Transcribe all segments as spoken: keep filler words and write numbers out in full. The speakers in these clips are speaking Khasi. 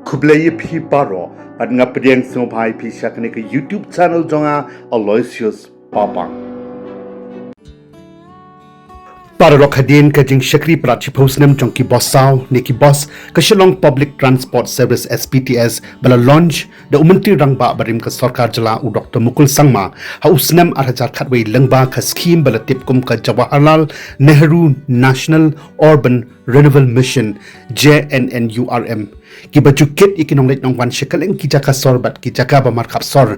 Khublei ïa phi baroh, bad nga pdiang sngewbha ïa phi sha kane ka YouTube channel jong nga, Aloysius Papang. Paralok, hadien ka jingshakri palat shiphew snem jong ki bos saw ne ki bos ka Shillong Public Transport Service, S P T S, ba la launch da u Myntri Rangbah barim ka Sorkar Jylla u Doctor Mukul Sangma ha u snem ar hajar khatwei lyngba ka skhim ba la tip kum ka Jawaharlal Nehru National Urban Renewal Mission, J N N U R M, kiba ju kit ïa ki nongleit nongwan sha kylleng ki jaka sor bad ki jaka ba markhap sor,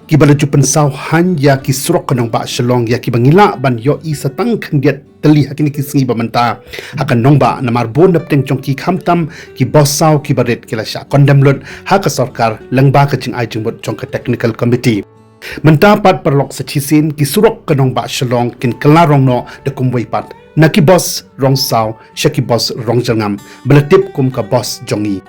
kiba la ju pynsaw haiñ ïa ki surok ka nongbah Shillong, ïa kiba ngi lah ban ïohi sa tang khyndiat tylli ha kine ki sngi ba mynta ha ka nongbah, namar bun na pdeng jong ki khamtam ki bos saw kiba rit ki la shah condemn lut ha ka sorkar lyngba ka jingai jingmut jong ka technical committee. Mynta pat paralok, sa shisien ki surok ka nongbah Shillong kin kylla rong noh da kumwei pat, na ki bos rong saw sha ki bos rong jyrngam ba la tip kum ka bos jong ngi.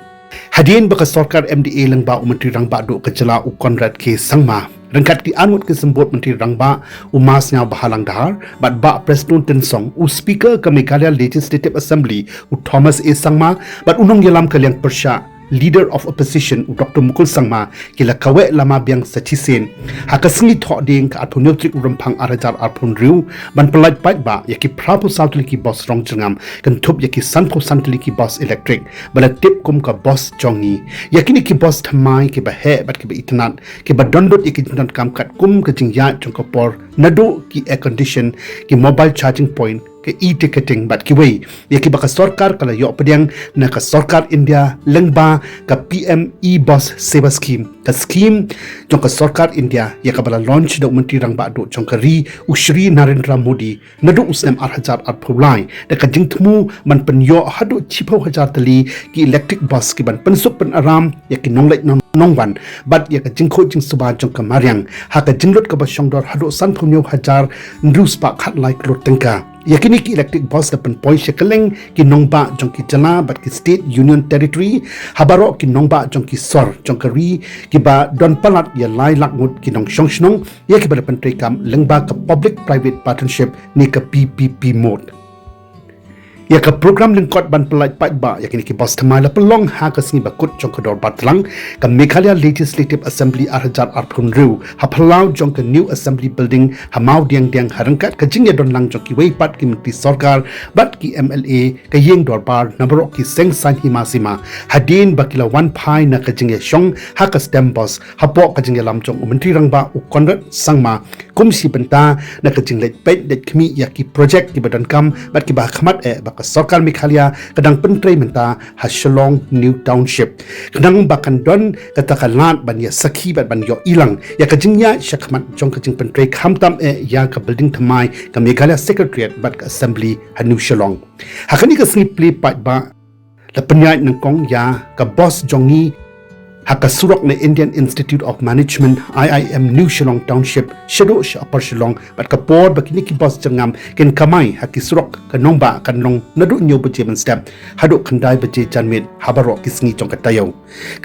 Hadien ba ka sorkar M D A lyngba u Myntri Rangbah Duh ka jylla u Conrad K Sangma, ryngkat ki arngut ki symbud Myntri Rangbah, u Ma Sniawbhalang Dhar bad Bah Prestone Tynsong, u Speaker ka Meghalaya Legislative Assembly u Thomas A Sangma bad u nongïalam ka liang pyrshah, Leader of Opposition, u Doctor Mukul Sangma, ki la kaweh lama biang sa shisien ha ka sngi Thohdieng ka arphew hynñiew tarik u Rymphang ar hajar arphew hynriew ban pyllait paidbah ïa ki phraphew saw tylli ki bos rong jyrngam kynthup ïa ki sanphew san tylli ki bos electric ba la tip kum ka bos jong ngi. Ïa kine ki bos thymmai kiba heh bad kiba itynnad, kiba don lut ïa ki jingdonkam katkum ka jingïaid jong ka por, naduh ki air condition, ki mobile charging point, ka e-ticketing bad kiwei, ïa kiba ka sorkar ka la ïoh pdiang na ka sorkar India lyngba ka P M e-Bus Seva Scheme, ka skhim jong ka sorkar India ïa kaba la launch da u Myntri Rangbah Duh jong ka ri, u Shri Narendra Modi, naduh u snem ar hajar arphew lai, da ka jingthmu ban pynïoh haduh shiphew hajar tylli ki electric bus ki ban pynsuk pynaram ïa ki nongleit nong-, nongwan bad ïa ka jingkhuid jingsuba jong ka mariang, ha ka jinglut kaba shongdor haduh sanphew hynñiew hajar hynriew spah khatlai klur tyngka. Ïa kine ki electric bus da pynpoi sha kylleng ki nongbah jong ki jylla bad ki state, union territory, ha baroh ki nongbah jong ki sor jong ka ri, kiba don palat ïa lai lak ngut ki nongshong shnong, ïa kiba la pyntreikam lyngba ka public private partnership ne ka P P P mode. Ïa ka program lyngkot ban pyllait paidbah ïa kine ki bos thymmai la pynlong ha ka sngi bakut jong ka Dorbar Tlang ka Meghalaya Legislative Assembly ar hajar arphew hynriew ha phyllaw jong ka New Assembly Building ha Mawdiangdiang, ha ryngkat ka jingïadonlang jong kiwei pat ki myntri sorkar bad ki M L A, ka ïing dorbar na baroh ki seng saiñ hima sima, hadien ba ki la wan phai na ka jingïashong ha ka STEM bus hapoh ka jingïalam jong u Myntri Rangbah u Conrad Sangma, kum shi bynta na ka jingleit peit leit khmih ïa ki project kiba donkam bad kiba hakhmat eh ba ka sorkar Meghalaya ka dang pyntrei mynta ha Shillong New Township, khnang ba kan don kata ka lad ban ïa sakhi bad ban ïohi lang ïa ka jingïaid shakhmat jong ka jingpyntrei, khamtam eh ïa ka building thymmai ka Meghalaya Secretariat bad ka Assembly ha New Shillong. Ha kane ka sngi plie paidbah la pynïaid nyngkong ïa ka bos jong ngi ha ka surok na Indian Institute of Management, I I M, New Shillong Township, shaduh sha Upper Shillong, bad ka por ba kine ki bos jyrngam kin kamai ha ki surok ka nongbah kan long naduh hynñiew baje mynstep haduh khyndai baje janmiet ha baroh ki sngi jong ka taïew.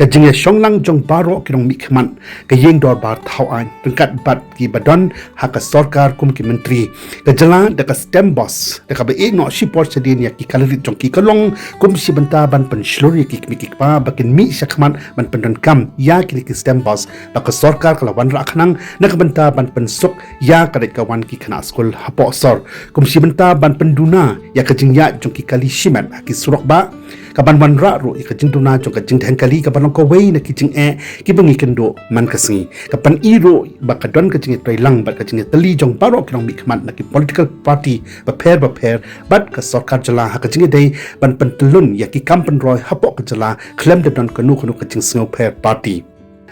Ka jingïashong lang jong baroh ki nongmihkhmat ka ïing dorbar thawaiñ ryngkat bad kiba don ha ka sorkar kum ki myntri, ka jylla da ka STEM bus, da kaba ïeh noh shipor shadien ïa ki kali rit jong ki, ka long kum shi bynta ban pynshlur ïa ki kmie ki kpa ba kin mih shakhmat ban pyndonkam ïa kine ki STEM bus ba ka sorkar ka la wanrah khnang na ka bynta ban pynsuk ïa ka leit ka wan ki khynnah skul hapoh sor, kum shi bynta ban pynduna ïa ka jingïaid jong ki kali shimet ha ki surok, ba kaban wanrah ruh ïa ka jingduna jong ka jingdheng kali kaba long kawei na ki jingeh kiba ngi kynduh man ka sngi. Ka pyni ruh ba ka don ka jingïatreilang bad ka jingïatylli jong baroh ki nongmihkhmat na ki political party bapher bapher bad ka sorkar jylla ha ka jingïadei ban pyntyllun ïa ki kam pynroi hapoh ka jylla khlem da don kano kano ka jingsngewpher party.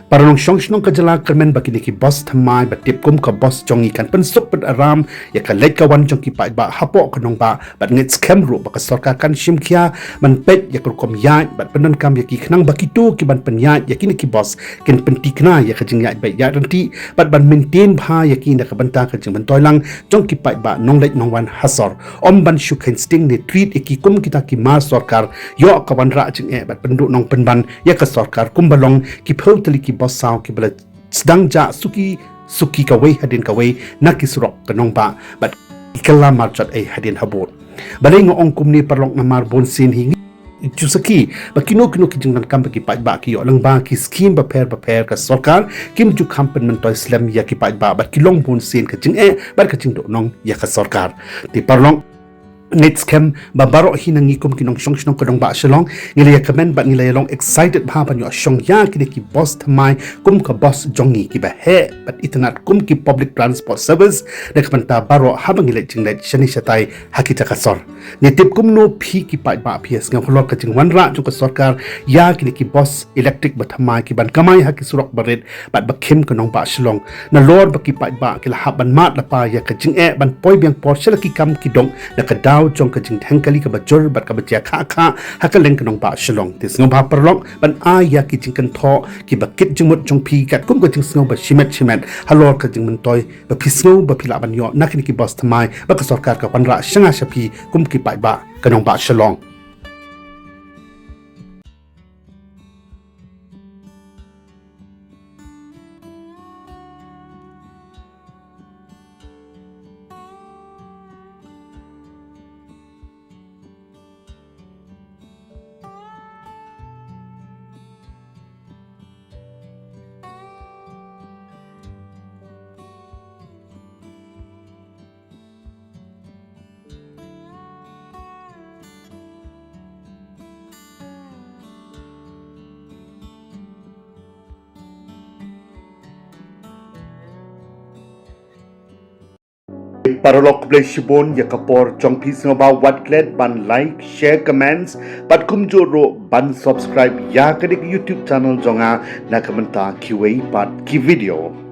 Para nongshong shnong ka jylla kyrmen ba kine ki bos thymmai ba tip kum ka bos jong ngi kan pynsuk pynaram ïa ka leit ka wan jong ki paidbah hapoh ka nongbah, bad ngeit skhem ruh ba ka sorkar kan shim khia ban peit ïa ka rukom ïaid bad pyndonkam ïa ki khnang ba kito kiban pynïaid ïa kine ki bos kin pynthikna ïa ka jingïaid beit ïaid ryntih bad ban maintain bha ïa ki na ka bynta ka jingmyntoi lang jong ki paidbah nongleit nongwan ha sor. Ym ban shu kheiñ sting ne treat ïa ki kum kita ki mar sorkar, ïoh ka wanrah jingeh bad pynduh nongpynban ïa ka sorkar kumba long ki phew tylli ki bos saw kiba la sdang jah suki suki kawei hadien kawei na ki surok ka nongbah bad ki kylla marjot ei hadien habud. Balei nga ong kumne paralok? Namar bun sien hi ngi Ju sakhi ba kino kino ki jingdonkam ba ki paidbah ki ïoh lyngba ki skim bapher bapher ka sorkar kim ju kham pynmyntoi slem ïa ki paidbah bad ki long bun sien ka jingeh bad ka jingdohnud ïa ka sorkar. Te paralok, ngeit skhem ba baroh hi na ngi kum ki nongshong shnong ka nongbah Shillong ngi la ïa kmen bad ngi la ïa long excited bha ban ïoh shong ïa kine ki bus thymmai kum ka bus jong ngi kiba heh bad itynnad kum ki public transport service na ka bynta baroh haba ngi leit jingleit shane shatai ha ki jaka sor. Ngi tip kumno phi ki paidbah phi ïa sngewbha halor ka jingwanrah jong ka sorkar ïa kine ki bus electric ba thymmai ki ban kamai ha ki surok barit bad ba khim ka nongbah Shillong. Nalor ba ki paidbah ki la hap ban mad lypa ïa ka jingeh ban poi biang por sha la ki kam ki dong na ka daw jong ka jingdheng kali kaba jur bad kaba jia kha kha ha ka liang ka nongbah Shillong. Te sngewbha paralok ban ai ïa ki jingkynthoh kiba kit jingmut jong phi katkum ka jingsngew ba shimet shimet halor ka jingmyntoi ba phi sngew ba phi lah ban ïoh na kine ki bus thymmai ba ka sorkar ka wanrah shanga sha phi kum ki paidbah ka nongbah Shillong. Paralok, khublei shibun ïa ka por jong phi. Sngewbha wat klet ban like, share, comments bad kumjuh ruh ban subscribe ïa kane ka YouTube channel jong nga na ka bynta kiwei pat ki video.